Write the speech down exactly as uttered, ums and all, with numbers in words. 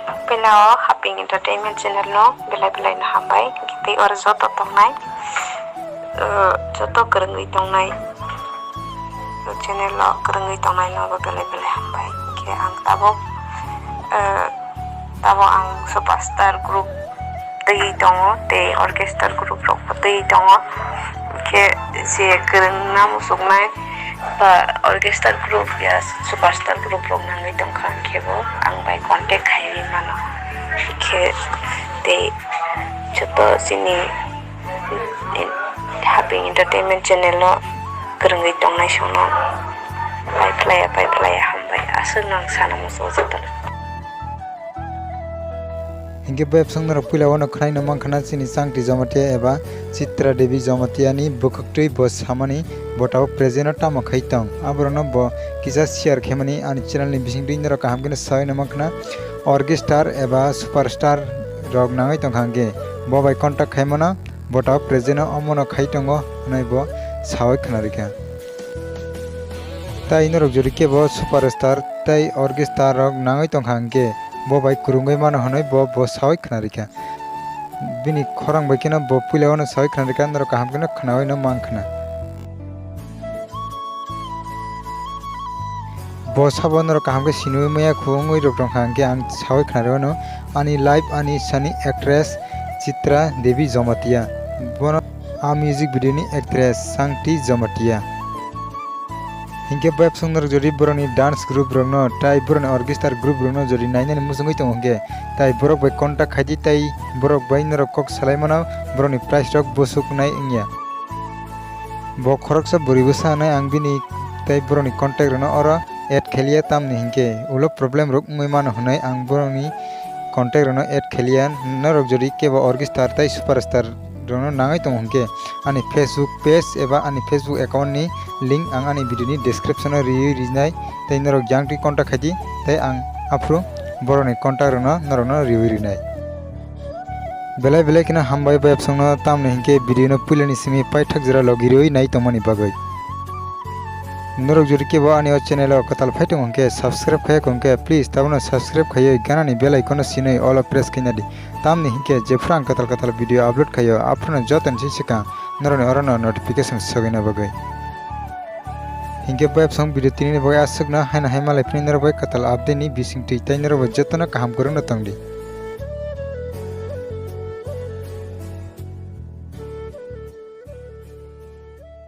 Puila o Haping Entertainment channel no belai belai no hambai, hwnkhe tei oro joto tongnai, uh, joto kwrwngwi tongnai, uh, channel o kwrwngwi tongnai no bo belai belai hambai. Hwnkhe ang tabuk, uh, tabuk ang superstar group twi tongo, tei orchestra group rok bo twi tongo. Hwnkhe je kwrwngna muchungnai ba orchestra group ya superstar group rok nangwi tongkha, hwnkhe bo ang bai contact khaiwi mano. Hwnkhe tei joto chini Haping Entertainment channel o kwrwngwi tongnai songno pai phlaiya, pai phlaiya hambai. Aswk nang sana muchungo jotono. Hinkhe bo episode norok puila uano khwnaino mankha na chini Changti Jamatia eba Chitra Devi Jamatia ni bwkhwktwi bo samani bo tabuk present o tamo khai tong. Aborokno bo kisa share khaimani ani channel ni bisingtwi norok kaham kheno saino mankha na orchestra eba superstar rok nangwi tongkha hwnkhe bo bai contact khaimano bo tabuk present o omono khai tongo hwnwi bo sawi khwnarikha. Tai norok jodi kebo superstar tai orchestra rok nangwi tongkha hwnkhe bo bai kwrwngwi mano hwnwi bo, bo sawi khwnarikha. Bini khorang bai kheno bo puila uano sawi khwnarikha, norok kaham kheno khwnawi no mankha na. Bo sabo norok kaham khe sinwi maya khu wngwi rok tongkha hwnkhe ang sawi khwnarwi uano ani live ani sani actress Chitra Devi Jamatia. Bono a music video ni actress Sangti Jamatia. Hinkhe bo episode norok jodi borokni dance group rokno tai borokni orchestra group rokno jodi nainani muchungwi tongo hwnkhe tai borok bai contact khaidi tai borok bai norok kok salaimano borokni price rok bwswk nai wngya. Bo khoroksa bwrwi bwsa hwnwi ang bini tai borokni contact rokno oro add khailiya tamni hinkhe ulo problem rok wngwi mano hwnwi ang borokni contact rokno add khailiya. Norok jodi kebo orchestra tai superstar rokno nangwi tongo hwnkhe ani Facebook page eba ani Facebook account ni link ang ani video ni description o riwi rinai, tei norok jang twi contact khaidi tei ang aphuru borokni contact rokno norokno riwi rinai. Belai belai kheno hambai bo episode no, tamni hinkhe video no puilani simi paithak jora logi riwi nai tongmani bagwi. Norok jodi kebo ani o channel o kwtal phai tongo hwnkhe subscribe khaiya hwnkhe please tabukno subscribe khaiwi ganani bell icon no sinwi all o press khaina di. Tamni hinkhe jephuru ang kwtal kwtal video upload khaio, aphuru no jotoni se swkang norokni orono notification sogwina bagwi. Hinkhe bo episode video tinini bagwi aswkno haino hai malai phini norok bai kwtal update ni bisingtwi tei norok bai jotono kaham kwrwngno tongdi.